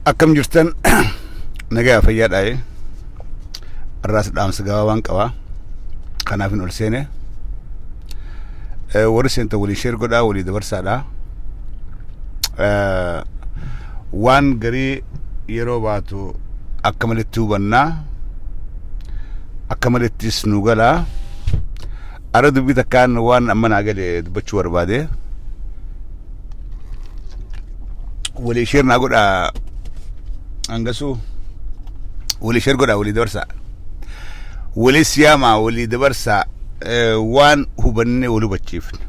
Akkam jirtan nagaa fayyaadhaa irraas dhaamsa gabaabaan qaba. Kanaaf hin ol seene. Warri seentan walii share godhaa walii dabarsaadha. Waan garii yeroo baatu akka malitti hubannaa akka malittis nu galaa. Ara dubbii takkaan waan amma naa gale dubbachuu barbaade. Walii share naa godhaa hangasuu walii share godhaa walii dabarsaa. Walii siyaamaa walii dabarsaa waan hubanne wal hubachiifna.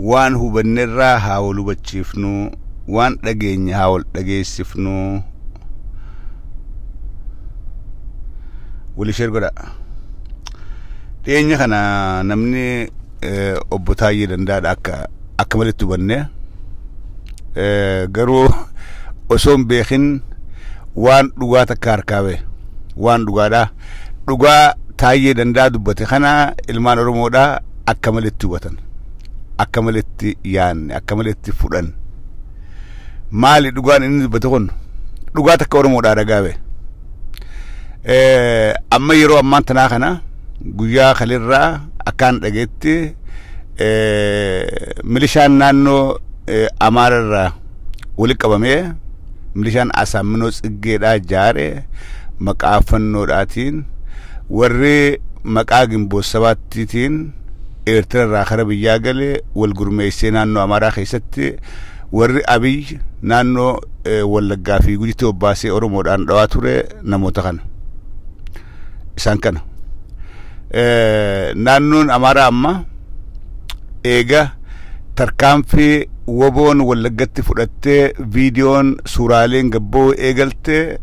Waan hubanne irraa haa wal hubachiifnu. Waan dhageenye haa wal dhageessifnu. Walii share godhaa. Dhiyeenya kana namni obbo Taayyee Dandaadha akka akka malitti hubanne garuu osoo hin beekin waan dhugaa takka harkaa bahe waan dhugaadha. Dhugaa Taayyee Dandaa dubbate kana ilmaan Oromoodha akka malitti hubatan akka malitti yaanne akka malitti fudhan. Maali dhugaan inni dubbate kun dhugaa takka Oromoodhaa ragaa bahe. Amma yeroo ammaan tanaa kana guyyaa kalirraa akkaan dhageetti milishaan naannoo Amaararraa walitti qabamee milishaan Asaamminoo Tsiggeedhaa jaare maqaa fannoodhaatiin warri maqaa Gimboot Sabaattiitiin Eertirarraa kara biyyaa gale wal gurmeessee naannoo Amaaraa keessatti warri Abiy naannoo Wallaggaa fi Gujitti bobbaasee Oromoodhaan dhawaa ture namoota kana. Isaan kana. Naannoon Amaaraa amma eega tarkaanfii woboon Wallaggatti fudhattee viidiyoon suuraaleen gabboo eegalte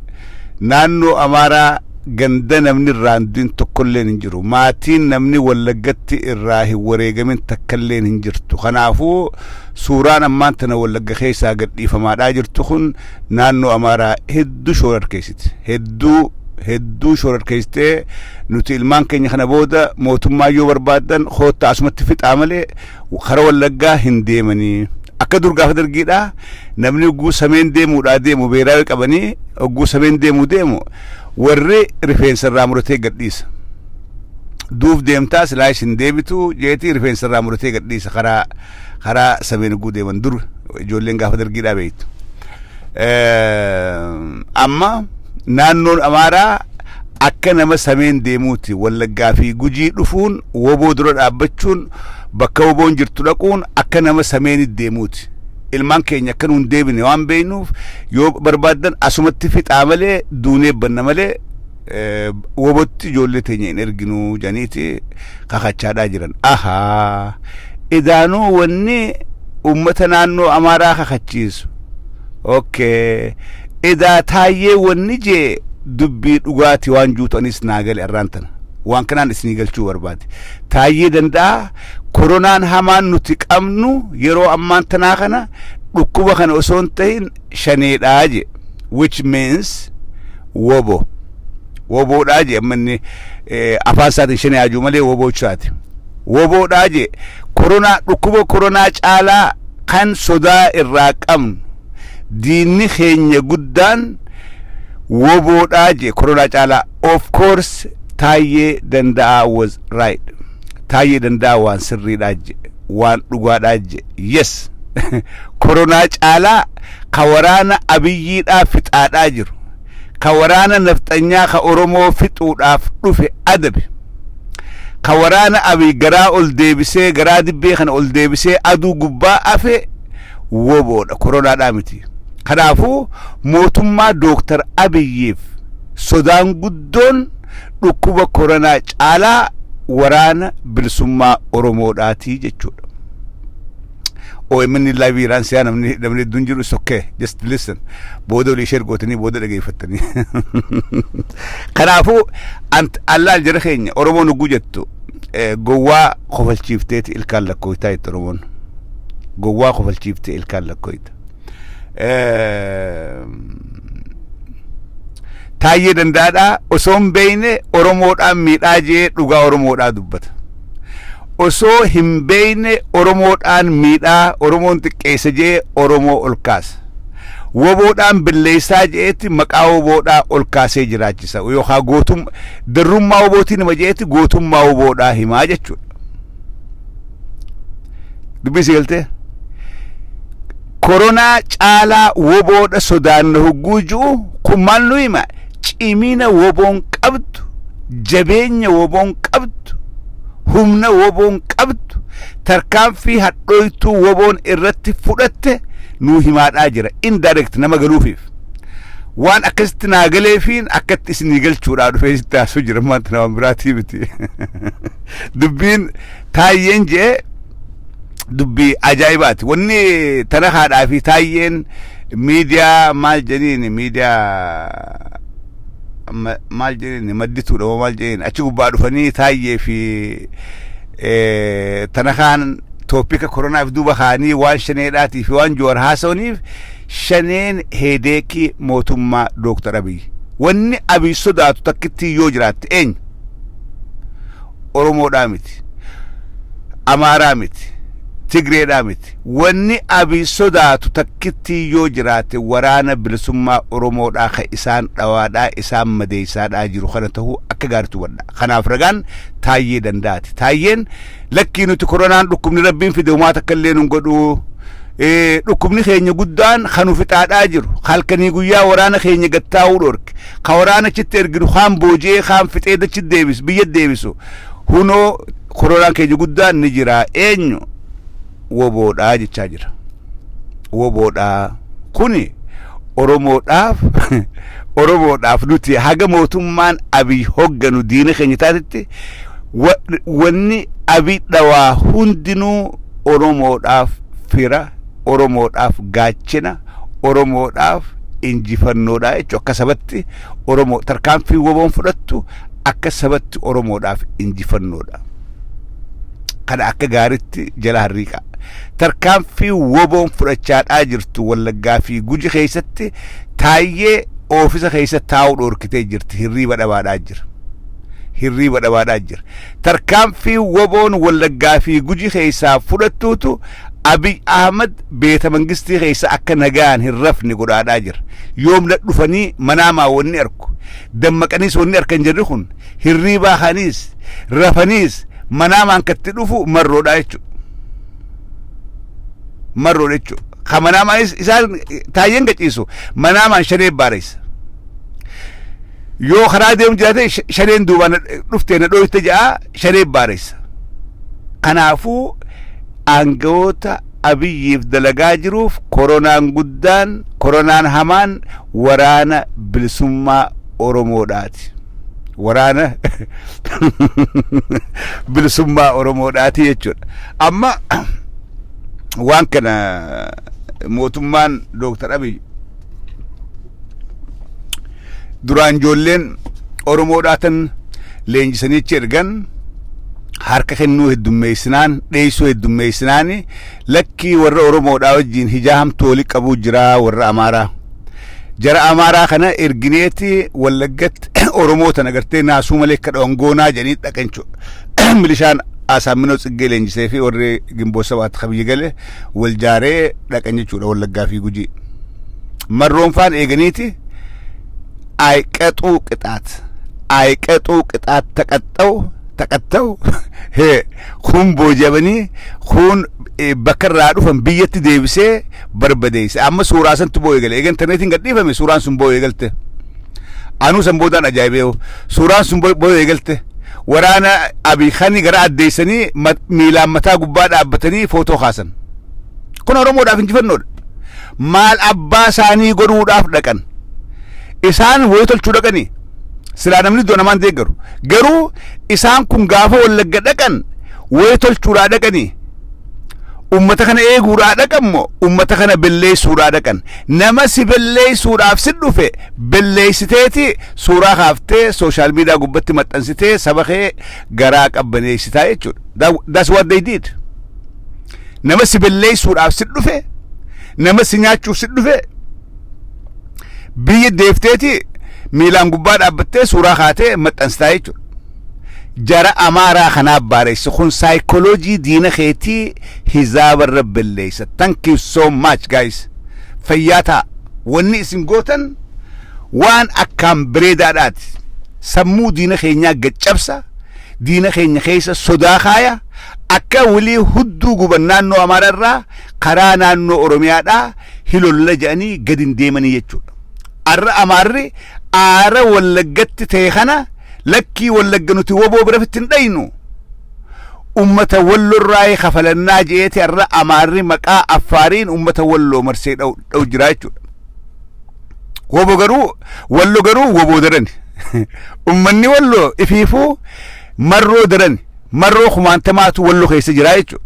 naannoo Amaaraa ganda namni irraa hin du'in tokkolleen hin jiru. Maatiin namni Wallaggatti irraa hin wareegamin takkalleen hin jirtu. Kanaafuu suuraan ammaan tana Wallagga keessaa gadhiifamaadhaa jirtu kun naannoo Amaaraa hedduu shoorarkeessiti. Hedduu hedduu shoorarkeessitee nuti ilmaan keenya kana booda mootummaa yoo barbaaddan koottaa asumatti fixaa malee kara Wallaggaa hin deemanii. Akka dur gaafa dargiidhaa namni hogguu sameen deemuudhaa deemu beeraawii qabanii hogguu sameen deemuu deemu warri rifeensa irraa muratee gadhiisa. Duuf deemtaa silaa isin deebitu jeetii rifeensa irraa muratee gadhiisa karaa karaa sameen hogguu deeman dur ijoolleen gaafa dargiidhaa beektu. Amma naannoon Amaaraa akka nama sameen deemuuti Wallaggaa fi Gujii dhufuun woboo dura dhaabbachuun bakka woboon jirtu dhaquun akka nama sameenitti deemuuti. Ilmaan keenya akka nuun deebine waan beeknuuf yoo barbaaddan asumatti fixaa malee duunee banna malee wobotti ijoollee teenya hin erginuu janiiti kakachaadhaa jiran. Ahaa! Idaanuu wanni uummata naannoo Amaaraa kakachiisu. Okay. Edaa Taayyee wanni jee dubbii dhugaati waan juutu anis naa gale arraan tana. Waan kanaan isinii galchuu barbaade. Taayyee Danda'a koronaan hamaan nuti qabnu yeroo ammaan tanaa kana dhukkuba kana osoo hin tahin shaneedhaa jee. Which means wobo. Woboodhaa jee amma inni afaan isaatiin shanee haajuu malee woboo isaati. Woboodhaa jee koronaa dhukkuba koronaa caalaa kan sodaa irraa qabnu diinni keenya guddaan woboodhaa jee koronaa caalaa. Of course Taayyee Danda'aa was right. Taayyee Danda'aa waan sirriidhaa jee waan dhugaadhaa jee yes koronaa caalaa ka waraana Abiyyiidhaa fixaadhaa jiru ka waraana nafxanyaa ka Oromoo fixuudhaaf dhufe adabe ka waraana Abiy garaa ol deebisee garaa dibbee kana ol deebisee aduu gubbaa afe woboodha koronaadhaa miti. Kanaafuu mootummaa Dooktar Abiyyiif sodaan guddoon dhukkuba koronaa caalaa waraana bilisummaa Oromoodhaatii jechuudha. OMN live Iraan siyaa namni namni hedduun jiru is okay, just listen, booda olii share gootanii booda dhageeffattanii. Kanaafuu allaal jara keenya Oromoon hogguu jettu gowwaa kofalchiifteeti ilkaan lakkooytaa jette Oromoon. Gowwaa kofalchiiftee ilkaan lakkooyta. Taayyee Danda'aadhaa osoo hin beekne Oromoodhaan miidhaa jee dhugaa Oromoodhaa dubbata. Osoo hin beekne Oromoodhaan miidhaa Oromoon xiqqeessa jee Oromoo ol kaasa. Woboodhaan billeessaa je'eeti maqaa woboodhaa ol kaasee jiraachisa, yookaan gootum darrummaa wobootii nama je'eeti gootummaa woboodhaa himaa jechuudha. Dubbii si galtee? Koronaa caalaa woboodha sodaanna hogguu ji'u kun maal nu hima? Cimina woboon qabdu, jabeenya woboon qabdu, humna woboon qabdu, tarkaanfii hadhooytuu woboon irratti fudhatte nuu himaadhaa jira. Indirect nama galuufiif. Waan akkasitti naa galeefiin akkatti isinii galchuudhaa dhufee sitti haasuu jira, maanta nama biraatii miti. Dubbiin taayyeen jee dubbii ajaa'ibaati. Wanni tana haadhaa fi taayyeen miidiyaa maal jedhiin, miidiyaa maal jedhiin, maddituudha moo maal jedhiin, achi gubbaa dhufanii taayyee fi tana kaan topic koronaaf duuba kaanii waan shaneedhaatii fi waan Joowar haasawaniif, shaneen hedeekii mootummaa Dooktar Abiy. Wanni Abiy sodaatu takkitti yoo jiraatte eenyu? Oromoodhaa miti. Amaaraa miti. Tigreedhaa miti. Wanni Abiy sodaatu takkitti yoo jiraate waraana bilisummaa Oromoodhaa ka isaan dhawaadhaa, isaan madeessaadhaa jiru kana ta'uu akka gaariitti hubadha. Kanaaf ragaan taayyee danda'ati. Taayyeen lakkii, nuti koronaan dhukkubni rabbiin fide homaa takka illee nun godhu. Dhukkubni keenya guddaan kan fixaadhaa jiru halkanii guyyaa waraana keenya gattaa'uu dhorke, ka waraana achitti erginu kaan booji'ee, kaan fixee dachi deebisu, biyya deebisu. Hunoo koronaan keenya guddaan ni jira, eenyu? Woboodhaa jechaa jira. Woboodhaa kuni Oromoodhaaf nuti haga mootummaan Abiy hogganu diina keenya taatetti, wanni Abiy dhawaa hundinuu Oromoodhaaf fira, Oromoodhaaf gaachina, Oromoodhaaf injifannoodha jechuudha. Akka sabatti Oromoo tarkaanfii woboon fudhattu akka sabatti Oromoodhaaf injifannoodha. Kana akka gaaritti jala harriiqa. Tarkaanfii woboon fudhachaadhaa jirtu Wallaggaa fi Guji keessatti taayyee oofisa keessa taa'uu dhorkitee jirti. Hirriiba dhabaadhaa jira. Hirriiba dhabaadhaa jira. Tarkaanfii woboon Wallaggaa fi Guji keessaa fudhattuutu Abiy Ahmad beeta mangistii keessa akka nagaan hin rafne godhaadhaa jira. Yoom dhufanii manaamaa wanni arku. Dammaqaniis wanni arkan jirri kun hirriibaa kaniis rafaniis manaamaan katti dhufu marroodhaa jechuudha. Marroodha jechuudha. Ka manaamaan isaan taayyeen gaciisu manaamaan shanee baareessa. Yoo karaa deemu jiraate shaneen duubaan dhuftee na dhooyte ja'a, shanee baareessa. Kanaafuu aangawoota Abiyyiif dalagaa jiruuf koronaan guddaan, koronaan hamaan waraana bilisummaa Oromoodhaati. Waraana bilisummaa Oromoodhaati jechuudha. Amma waan kana mootummaan Dooktar Abiy duraan ijoolleen Oromoodhaatan leenjisanii achi ergan harka kennuu heddummeessinaan, dheessuu heddummeessinaan, lakkii, warra Oromoodhaa wajjin hijaa hamtuu walii qabuu jira warra Amaaraa. Jara Amaaraa kana ergineeti Wallaggatti Oromoo tana gartee naasuu malee akka dhawan goonaa jedhanii dhaqan jechuudha. Milishaan Asaaminoo Tsiggee leenjisee fi warri Gimboo Sabaatti kabiyya gale wal jaaree dhaqan jechuudha Wallaggaa fi Gujii. Marroonfaan eeganiiti አይቀጡ ቅጣት አይቀጡ ቅጣት ተቀጠው ተቀተው kun boojamanii, kun bakka irraa dhufan biyyatti deebisee barbadeesse. Amma suuraa santu boo'ee gale. Eega intarneetiin gadhiifame suuraan sun boo'ee galte. Anuu san boodaan ajaa'ibee suuraan sun boo'ee galte. Waraana Abiy kani gara addeessanii miilaan mataa gubbaa dhaabbatanii footoo kaasan. Kun Oromoodhaaf injifannoodha. Maal abbaa isaanii godhuudhaaf dhaqan? Isaan wayii tolchuu dhaqanii silaa namni iddoo namaan deeggaru. Garuu isaan kun gaafa Wallagga dhaqan wayii tolchuudhaa dhaqanii, ummata kana eeguudhaa dhaqan moo ummata kana belleessuudhaa dhaqan? Nama si belleessuudhaaf si dhufe belleessiteeti suuraa kaaftee social media gubbatti maxxansitee saba kee garaa qabbaneessitaa jechuudha. That's what they did. Nama si belleessuudhaaf si dhufe, nama si nyaachuuf si dhufe biyya deefteeti miilaan gubbaa dhaabbattee suuraa kaatee maxxansitaa jechuudha. Jara Amaaraa kanaaf baareessa kun saayikooloojii diina keetii hizaabarra belleessa. Thank you so much, guys. Fayyaa ta'a. Wanni isin gootan waan akkaan bareedaadhaati. Sammuu diina keenyaa gaccabsa, diina keenya keessa sodaa kaaya, akka walii hudduu guban naannoo Amaaraa irraa karaa naannoo Oromiyaadhaa hilolla jedhanii gadi hin deemanii jechuudha. Arra Amaarri aara Wallaggatti ta'e kana, lakkii, Wallagga nuti woboo bira fitti hin dhaynu. Ummata Wallorraa kafalannaa je'eeti arra Amaarri maqaa Affaariin ummata Walloo marsee dha'u jira jechuudha. Wobo garuu, Wallo garuu woboo darani. Ummanni Walloo ifiifuu marroo darani. Marroo kumaantamaatu Wallo keessa jira jechuudha.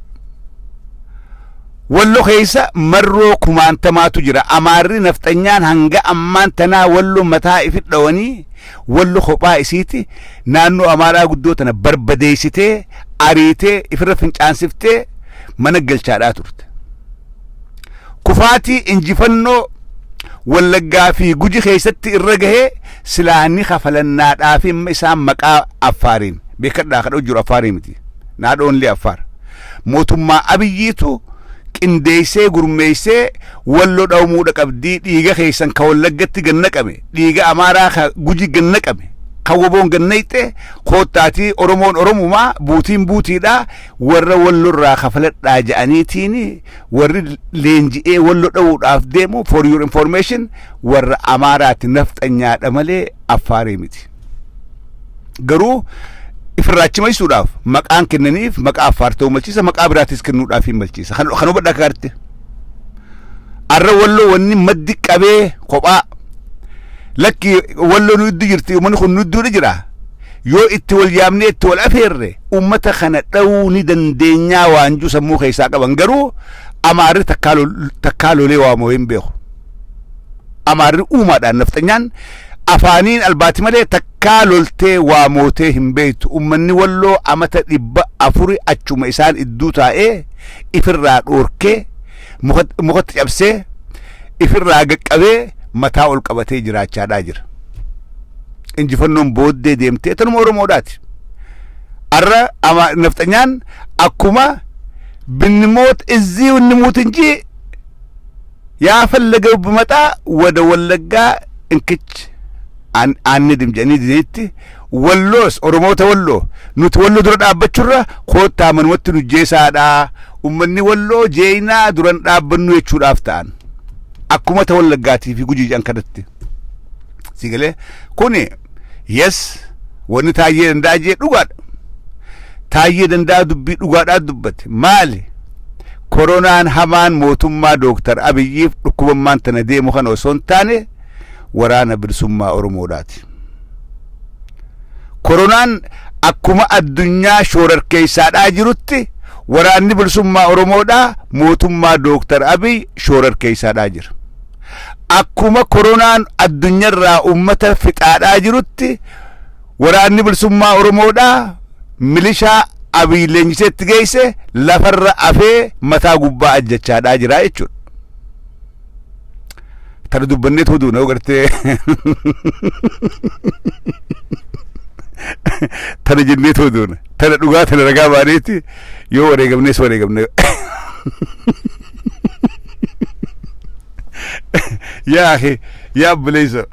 Wallo keessa marroo kumaantamaatu jira. Amaarri nafxanyaan hanga ammaan tanaa Wallo mataa ifi dhawanii, Wallo kophaa isiiti naannoo Amaaraa guddoo tana barbadeessitee, ariitee, ifirra fincaansiftee mana galchaadhaa turte. Kufaatii injifannoo Wallaggaa fi Guji keessatti irra gahee silaanni kafalannaadhaa fi isaan maqaa Affaariin beekadhaa kadhau jiru Affaarii miti. Not only Affaar. Mootummaa Abiyyiitu qindeessee gurmeessee Wallo dhawmuudha qabdii, dhiiga keessan ka Wallaggatti gannaqame, dhiiga Amaaraa ka Guji gannaqame, kan woboon gannayxe, koottaatii Oromoon Oromumaa, buutiin buutiidhaa, warra Wallorraa kafaladhaa je'aniitiin warri leenji'ee Wallo dha'uudhaaf deemu, for your information, warra Amaaraati, nafxanyaadha malee Affaarii miti. Garuu ifirraa achi maysuudhaaf maqaan kennaniif maqaa Affaar ta'uu malchiisa, maqaa biraatis kennuudhaaf hin malchiisa. Kan hubadhaa akka gaaritti. Arra Walloo wanni maddi qabee kophaa, lakki, Walloo nu iddu jirti, uummanni kun nu idduudha jira. Yoo itti wal yaamnee itti wal afeerre uummata kana dha'uu ni dandeenyaa waanjuu sammuu keessaa qaban. Garuu Amaarri takkaa lolee waamoo hin beeku. Amaarri uumaadhaan nafxanyaan afaaniin albaati malee takkaa loltee waamootee hin beektu. Uummanni Walloo amata 400 achuma isaan idduu taa'ee ifirraa dhoorkee, mukatti cabsee, ifirraa qaqqabee, mataa ol qabatee jiraachaadhaa jira. Injifannoon booddee deemtee tanuma Oromoodhaati. Arra nafxanyaan akkuma ብንሞት እዚሁ እንሙት እንጂ ያፈለገው ብመጣ ወደ ወለጋ እንክች አንድም jedhanii didanitti, Walloos Oromoota Walloo nuti Walloo dura dhaabbachurra koottaa manumatti nu jeesaadha. Ummanni Walloo jeenaa duran dhaabbannu jechuudhaaf ta'an akkuma ta Wallaggaatii fi Gujii jedhan kanatti. Si galee kuni? Yes, wanni Taayyee Danda'a jee dhugaadha. Taayyee Danda'a dubbii dhugaadhaa dubbate. Maali? Koronaan hamaan mootummaa Dooktar Abiyyiif dhukkubammaan tana deemu kana osoo hin taane Waraana Bilisummaa Oromoodhaati. Koronaan akkuma addunyaa shoorarkeessaadhaa jirutti Waraanni Bilisummaa Oromoodhaa mootummaa Dooktar Abiy shoorarkeessaadhaa jira. Akkuma koronaan addunyaarraa uummata fixaadhaa jirutti Waraanni Bilisummaa Oromoodhaa milishaa Abiy leenjiseetti geesse lafarra afee mataa gubbaa ajjachaadhaa jira jechuudha. Tana dubbannee tuduu na gartee tana jennee tuduuna tana dhugaa tana ragaa baaneeti, yoo wareegamnees wareegamne. Yaa akhi, yaa obboleessa,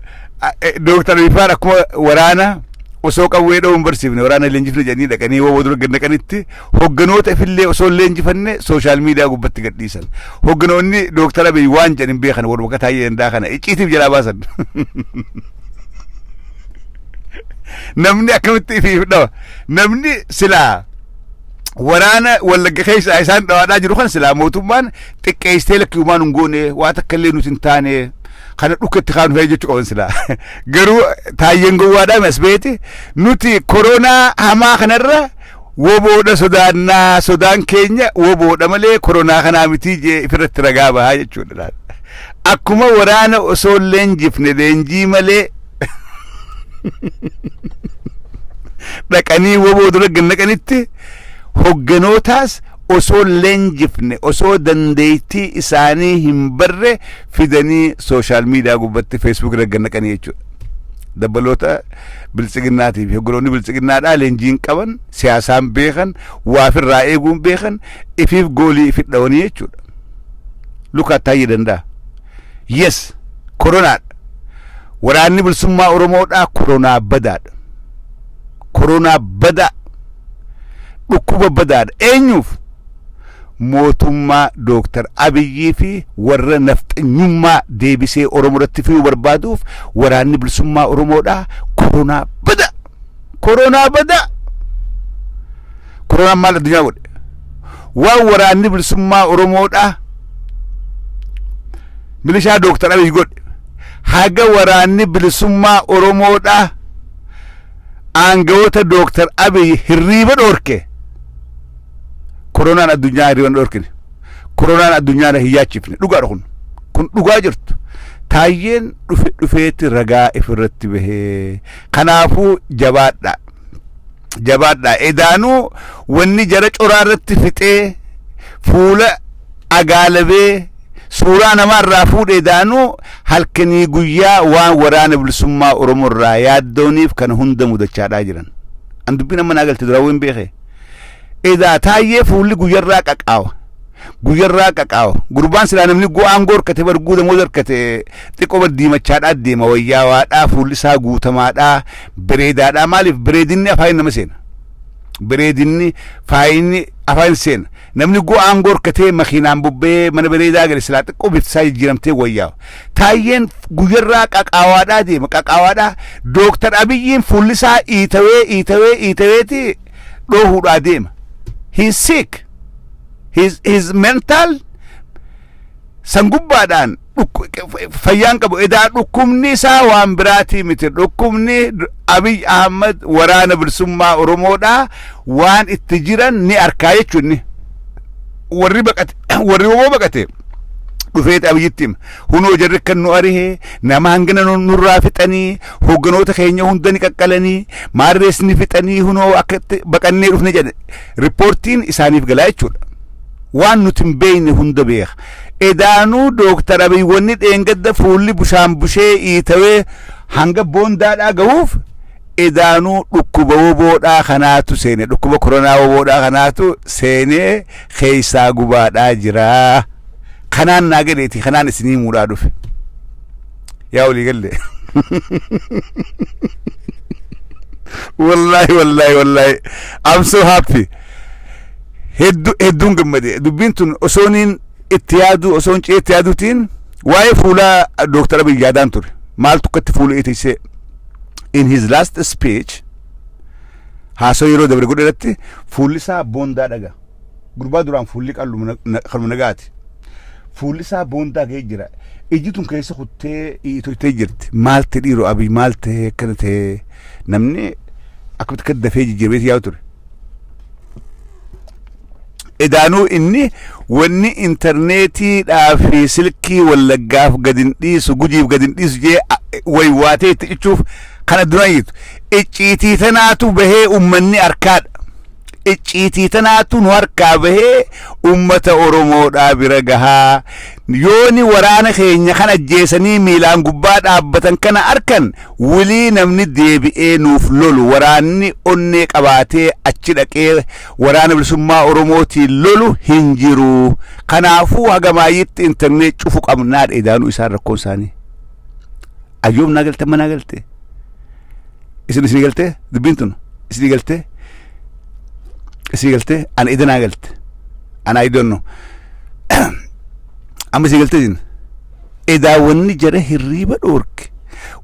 Dooktar Abiyyi akkuma waraana osoo qawwee dha'uun barsiifne waraana leenjifne jedhanii dhaqanii woboo dura gad naqanitti, hogganoota ifillee osoo hin leenjifanne social media gubbatti gadhiisan. Hogganoonni Dooktar Abiy waan jedhan hin beekan, warra Taayyee Danda'a kana icciitiif jalaa baasan. Namni akkamitti ifiif dhawa? Namni silaa waraana Wallagga keessaa isaan dhawaadhaa jiru kan silaa mootummaan xiqqeessitee, lakkii, uumaan hin goone, waa takka illee nuti hin taane, kana dhukkatti kaanu fa'ee jechuu qaban silaa. Garuu Taayyeen gowwaadhaa as beeti, nuti koronaa hamaa kanarra woboodha sodaannaa, sodaan keenya woboodha malee koronaa kanaa mitii jee ifirratti ragaa bahaa jechuudha. Akkuma waraana osoo leenjifne leenjii malee dhaqanii woboo dura gannaqanitti, hogganootaas osoo leenjifne, osoo dandeettii isaanii hin barre fidanii social media gubbatti Facebook irra gannaqanii jechuudha. Dabbaloota Biltsiginnaatii fi hogganoonni Biltsiginnaadhaa leenjiin qaban, siyaasaan beekan, waafirraa eeguun beekan, ifiif goolii ifit dhawanii jechuudha. Lukaa Taayyee Danda'a. Yes, Koronaadha. Waraanni bilisummaa Oromoodhaa koronaa badaadha. Koronaa badaa, dhukkuba badaadha. Eenyuuf? Mootummaa Dooktar Abiyyii fi warra nafxanyummaa deebisee Oromoo irratti fiduu barbaaduuf waraanni bilisummaa Oromoodhaa koronaa badaa. Koronaa badaa. Koronaan maal addunyaa godhe? Waan waraanni bilisummaa Oromoodhaa milishaa Dooktar Abiy godhe, haga waraanni bilisummaa Oromoodhaa aangawoota Dooktar Abiy hirriiba dhoorke, koronaan addunyaa hirriiba hin dhoorkine. Koronaan addunyaa hin yaachifne. Dhugaadha kun. Kun dhugaa jirtu. Taayyeen dhufe dhufeetti ragaa ifirratti bahee. Kanaafuu jabaadhaa. Jabaadhaa. Edaanuu wanni jara coraa irratti fixee, fuula agaalabee, suuraa namaa irraa fuudhe, edaanuu halkanii guyyaa waan waraana bilisummaa Oromoo irraa yaaddooniif kana hunda mudachaadhaa jiran. An dubbiin amma naa galte, duraa hin beekee. Edaa Taayyee fuulli guyyarraa qaqaawa. Guyyarraa qaqaawa. Gurbaan silaa namni gu'aan gorkate bar guudamoo darkate xiqqoo bar diimachaadhaa deema, wayyaawaadhaa, fuulli isaa guutamaadhaa, bareedaadhaa. Maaliif? Bareedinni afaan nama seena. Bareedinni faayinni afaan seena. Namni gu'aan gorkatee makiinaan bobba'ee mana bareedaa gale silaa xiqqoo bifti isaa jijjiiramtee wayyaawa. Taayyeen guyyarraa qaqaawaadhaa deema, qaqaawaadhaa. Dooktar Abiyyiin fuulli isaa iitawee iitawee iitaweeti dhoohuudhaa deema. He's sick. He's mental. San gubbaadhaan fayyaan qabu. Edaa dhukkubni isaa waan biraatii miti. Dhukkubni Abiy Ahmad waraana bilisummaa Oromoodhaa waan itti jiran ni arkaa jechuun warri baqate, warri woboo baqate dhufeet Abiyyitti hima. Hunoo jarri kan nu arihee, nama hangana nurraa fixanii, hoogganoota keenya hunda ni qaqqalanii, maarrees ni fixanii, hunoo akka baqannee dhufne jedhe. Riippoortiin isaaniif galaa jechuudha. Waan nuti hin beekne hunda beeka. Edaanuu Dooktar Abiy wanni dheengadda fuulli bushaan bushee iitawee hanga boondaadhaa gahuuf edaanuu dhukkuba woboodhaa kanaatu seene, dhukkuba koronaa woboodhaa kanaatu seenee keessaa gubaadhaa jira. Kanaan naa galeeti, kanaan isinii muudhaa dhufe. Yaa walii galle. Wallahi, wallahi, wallahi, I'm so happy. Hedduu hedduun gammade. Dubbiin tun osooniin itti yaadu, osoon ce'ee itti yaaduutiin waa'ee fuula Dooktar Abiy yaadaan ture. Maaltu akkatti fuula itiisee? In his last speech, haasoo yeroo dabre godhe irratti, fuulli isaa boondaa dhaga. Gurbaa duraan fuulli qallu kaluma nagaati. Fuulli isaa boondaa ga'ee jira. Iji tun keessa kuttee itoytee jirti. Maal ta'e dhiiroo Abiy, maal ta'e akkana ta'e? Namni akkamitti akka dafee jijjiiree yaa'u ture. Edaanuu inni wanni intarneetiidhaa fi silkii Wallaggaaf gad hin dhiisu, Gujiif gad hin dhiisu jee waywaatee itti cichuuf kana duraan yitu. Icciitii tanaatu bahee ummanni harkaadha. Icciitii tanaatu nu harkaa bahee ummata Oromoodhaa bira gahaa. Yooni waraana keenya kan ajjeesanii miilaan gubbaa dhaabbatan kana arkan, wilii namni deebi'ee nuuf lolu, waraanni onnee qabaatee achi dhaqee waraana bilisummaa Oromootiin lolu hin jiru. Kanaafuu haga maayyitti intarneet cufu qabnaadha edaanuu isaan rakkoon isaanii. Ayyoom naa galte, amma naa galte. Isin galtee dubbiin tun isin galtee, isin galtee, ana ida naa galte. Ana, I don't know. Amma isin galtee isin. Edaa wanni jara hirriiba dhoorke,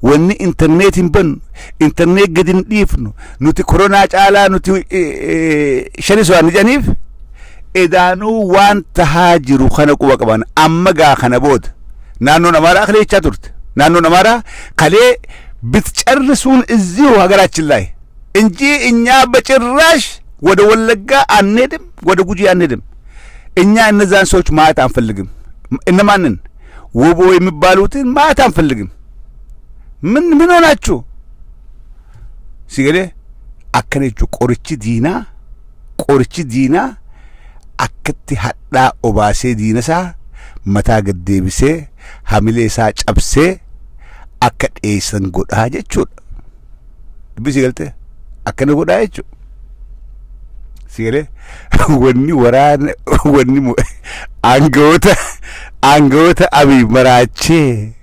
wanni intarneet hin bannu, intarneet gadi hin dhiifnu, nuti koronaa caalaa nuti shanis waan jedhaniif, edaanuu waan tahaa jiru kana quba qaban. Amma gaa kana booda naannoon Amaaraa kalee jechaa turte. Naannoon Amaaraa kalee ብትጨርሱን እዚሁ ሀገራችን ላይ እንጂ እኛ በጭራሽ ወደ ወለጋ አንሄድም፣ ወደ ጉጂ አንሄድም። እኛ እነዛን ሰዎች ማየት አንፈልግም። እነማንን? ወቦ የሚባሉትን ማየት አንፈልግም። ምን ምን ሆናችሁ? Si galee? Akkana jechuun qorichi diinaa akkatti hadhaa obaasee diina isaa mataa gad deebisee hamilee isaa cabsee akka dheessan godhaa jechuudha. Dubbii si galtee? Akkana godhaa jechuudha. Si galee? Wanni waraana, wanni aangawoota Abiy maraachee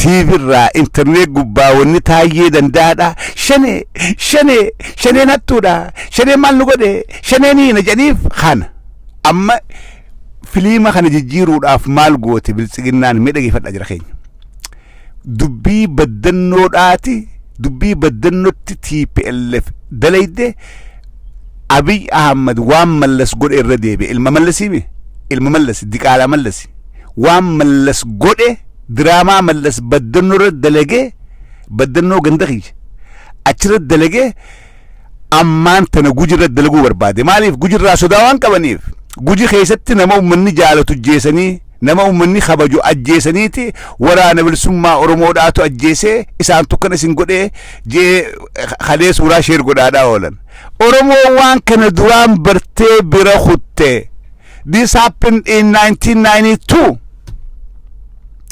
TV irraa, internet gubbaa wanni Taayyee Danda'aadha. Shanee, Shanee, Shaneen hattuudha, Shaneen maal nu godhe, Shaneen hiina jedhaniif kana. Amma filiima kana jijjiiruudhaaf maal goote Biltsiginnaan? Mee dhageeffadhaa jira keenya. Dubbii baddannoodhaati, dubbii baddannotti TPLF dalayde. Abiy Ahmad waan Mallas godhe irra deebi'e. Ilma Mallasiimi, ilma Mallas, diqaalaa Mallas, waan Mallas godhe, diraamaa Mallas baddannoo irra dalagee, baddannoo ganda kiyya achirra dalagee, ammaan tana Guji irra dalaguu barbaade. Maaliif? Guji irraa sodaa waan qabaniif. Guji keessatti nama uummanni jaalatu ajjeesanii, nama uummanni kabaju ajjeesaniiti, Waraana Bilisummaa Oromoodhaatu ajjeesee, isaan tokkan isin godhee jee kalee suuraa share godhaadhaa oolan. Oromoo waan kana duraan bartee bira kutte. This happened in 1992.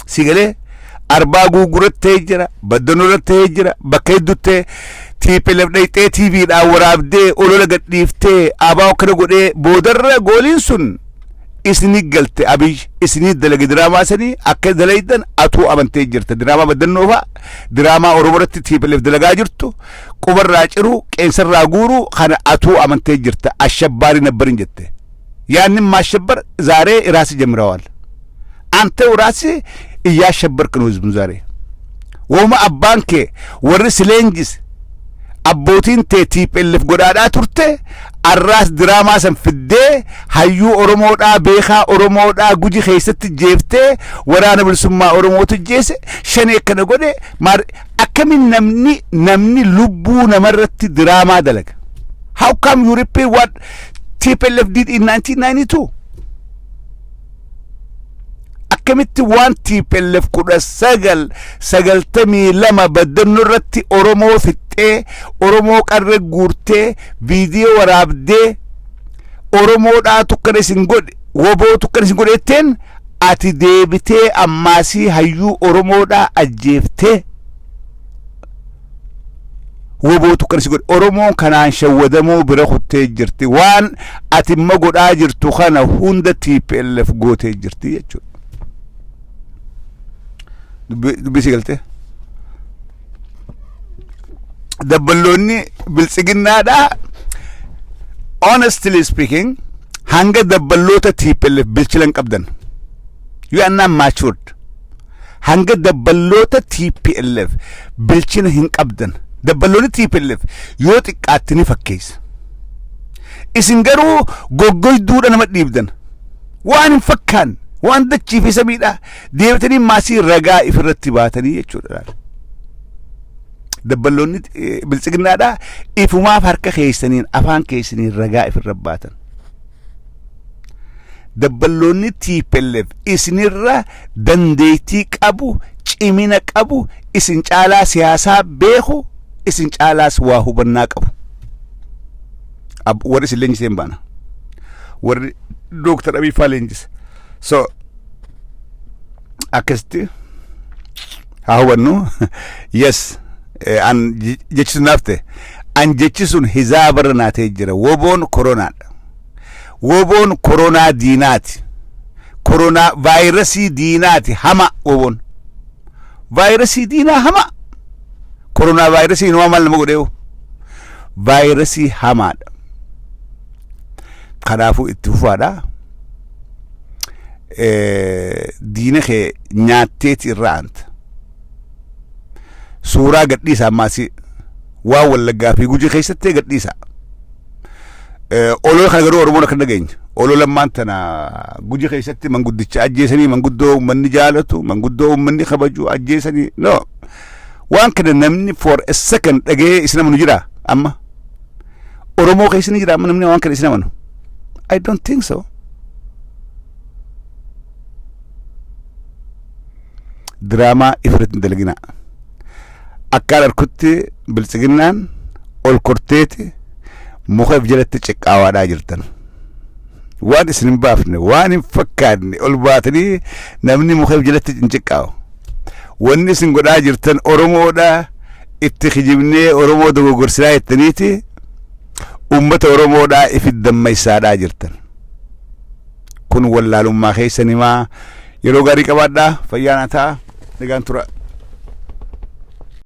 Si galee? Arbaa guugurattee jira, baddanoo jira, bakka hedduutti TPLF dhayxee TVdhaan waraabdee olola gadhiiftee abaa akkana godhee, boodarra gooliin sun isinii galte. Abiy isinii dalage diraamaa sanii. Akka dalaydan atuu amantee jirta. Diraamaa baddannoo fa'a, diraamaa Oromoo irratti TPLF dalagaa jirtu, qubarraa ciruu, qeensarraa guuruu kana atuu amantee jirta. አሸባሪ ነበርን jette. ያንን ማሸበር ዛሬ ራስህ ጀምረዋል። አንተው ራስህ እያሸበርክ ነው ህዝቡን ዛሬ። Wooma abbaan kee warri si leenjise, abbootiin tee TPLF godhaadhaa turte, arraas diraamaa san fiddee hayyuu Oromoodhaa, beekaa Oromoodhaa Guji keessatti jeeftee, Waraana Bilisummaa Oromootu jeese, Shanee akkana godhe. Maal, akkamin namni lubbuu namarratti diraamaa dalaga? How come you repeat what TPLF did in 1992? Akkamitti waan TPLF 1992 baddannoo irratti Oromoo fixxee, Oromoo qarre guurtee, viidiyoo waraabdee, Oromoodhaatu akkana isin godhe, wobootu akkana isin godhe jetteen, ati deebitee ammaasii hayyuu Oromoodhaa ajjeeftee, wobootu akkana isin godhe? Oromoon kanaan shawwadamuu bira kuttee jirti. Waan ati imma godhaa jirtu kana hunda TPLF gootee jirti jechuudha. Dubbii si galtee? Dabballoonni Biltsiginnaadhaa, honestly speaking, hanga dabballoota TPLF bilchilan qabdan. You are not matured. Hanga dabballoota TPLF bilchina hin qabdan. Dabballoonni TPLF yoo xiqqaatti ni fakkeessa. Isin garuu goggoyduudha nama dhiibdan. Waan hin fakkaanne, waan dachii fi samiidha deebitanii maasii ragaa ifirratti baatanii jechuudha. Dabballoonni Biltsiginnaadha ifumaaf harka keessaniin, afaan keessaniin ragaa ifirra baatan. Dabballoonni TPLF isinirra dandeettii qabu, cimina qabu, isin caalaa siyaasaa beeku, isin caalaas waa hubannaa qabu. Warri isin leenjisee hin baana. Warri Dooktar Abiy faa leenjise. So akkasitti haa hubannu. Yes, an jechi sun naaf ta'e. An jechi sun hizaabarra naa ta'e jira. Woboon koronaadha. Woboon koronaa diinaati. Koronaa vaayirasii diinaati hama woboon. Vaayirasii diinaa hama. Koronaa vaayirasii inumaa maal nama godheewu? Vaayirasii hamaadha. Kanaafuu itti fufaadha. Diina kee nyaatteeti irraa aanta. Suuraa gadhiisa ammaasii waan Wallaggaa fi Gujii keessatti gadhiisa. Olola kana garuu Oromoon akka dhageenya. Olola ammaan tana Gujii keessatti manguddicha ajjeesanii, manguddoo uummanni jaalatu, manguddoo uummanni kabaju ajjeesanii, no. Waan kana namni for a second dhagee isin amanu jira amma? Oromoo keessa ni jira amma namni waan kana isin amanu? I don't think so. Diraamaa ifirratti hin dalaginaa. Akkaan harkutti Biltsiginnaan ol korteeti muka if jalatti ciqqaawaadhaa jirtan. Waan isin hin baafne, waan hin fakkaanne ol baatanii namni muka if jalatti hin ciqqaawu. Wanni isin godhaa jirtan Oromoodha itti kijibnee Oromoo dogoggorsinaa jettaniiti uummata Oromoodhaa ifit dammaysaadhaa jirtan. Kun wallaalummaa keessan himaa. Yeroo gaarii qabaadhaa, fayyaa naa ta'a, nagaan tura.